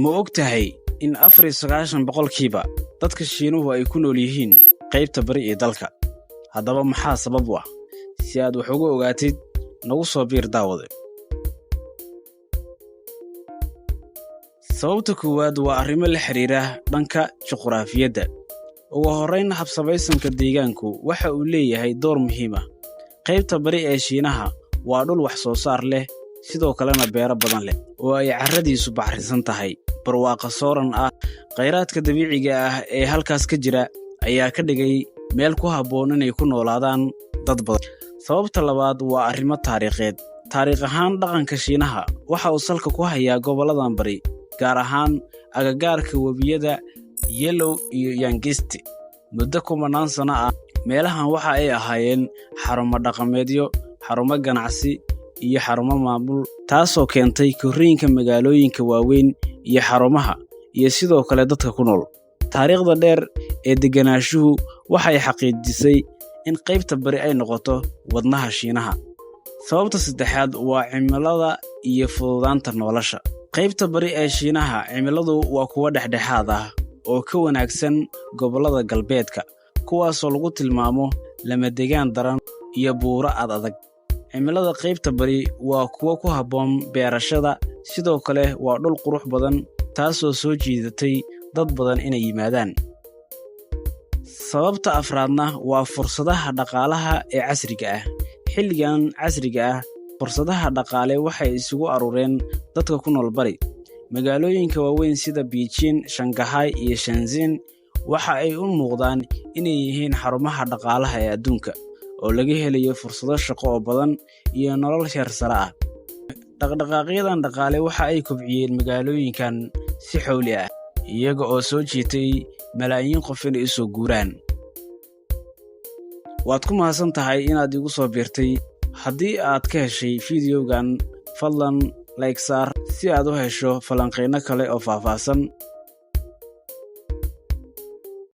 Ma og tahay in 94% dadka Shiinuhu ay ku nool yihiin qaybta bari ee dalka? Haddaba, maxaa sabab u ah? Si aad wax uga ogaatid, nagu soo biir, daawade. Sababta koowaad waa arrimo la xidhiira dhanka juqraafiyadda. Ugu horrayn, habsamaysanka deegaanku waxa uu leeyahay door muhiim ah. Qaybta bari ee Shiinaha waa dhul wax soo saar leh, sidoo kalena beero badan leh, oo ay carradiisu bacrisan tahay, barwaaqa sooran ah. Khayraadka dabiiciga ah ee halkaas ka jira ayaa ka dhigay meel ku habboon inay ku noolaadaan dad badan. Sababta labaad waa arrimo taariikheed. Taariikh ahaan, dhaqanka Shiinaha waxa uu salka ku hayaa gobolladan bari, gaar ahaan agagaarka webiyada Yellow iyo Yangtze. Muddo kumanaan sano ah, meelahan waxa ay ahaayeen xarumo dhaqameedyo, xarumo ganacsi iyo xarumo maamul, taasoo keentay korriinka magaalooyinka waaweyn iyo xarumaha iyo sidoo kale dadka ku nool. Taariikhda dheer ee deganaanshuhu waxay xaqiijisay in qaybta bari ay noqoto wadnaha Shiinaha. Sababta saddexaad waa cimilada iyo fududaanta nolosha. Qaybta bari ee Shiinaha cimiladu waa kuwo dhexdhexaad ah oo ka wanaagsan gobollada galbeedka, kuwaasoo lagu tilmaamo lamadegaan daran iyo buuro ad adag. Cimilada qaybta bari waa kuwo ku habboon beerashada, sidoo kale waa dhul qurux badan, taasoo soo jiidatay dad badan inay yimaadaan. Sababta afraadna waa fursadaha dhaqaalaha ee casriga ah. Xilligan casriga ah, fursadaha dhaqaale waxay isugu urureen dadka ku nool bari. Magaalooyinka waaweyn sida Beijing, Shanghai iyo Shenzhen waxa ay u muuqdaan inay yihiin xarumaha dhaqaalaha ee adduunka, oo laga helayo fursado shaqo oo badan iyo nolol heer sare ah. Dhaqdhaqaaqyadan dhaqaale waxa ay kobciyeen magaalooyinkan si xowli ah, iyaga oo soo jiitay malaayiin qof inay u soo guuraan. Waad ku mahadsan tahay inaad igu soo biirtay. Haddii aad ka heshay fideogan, fadlan like saar si aad u hesho falanqayno kale oo faahfaahsan.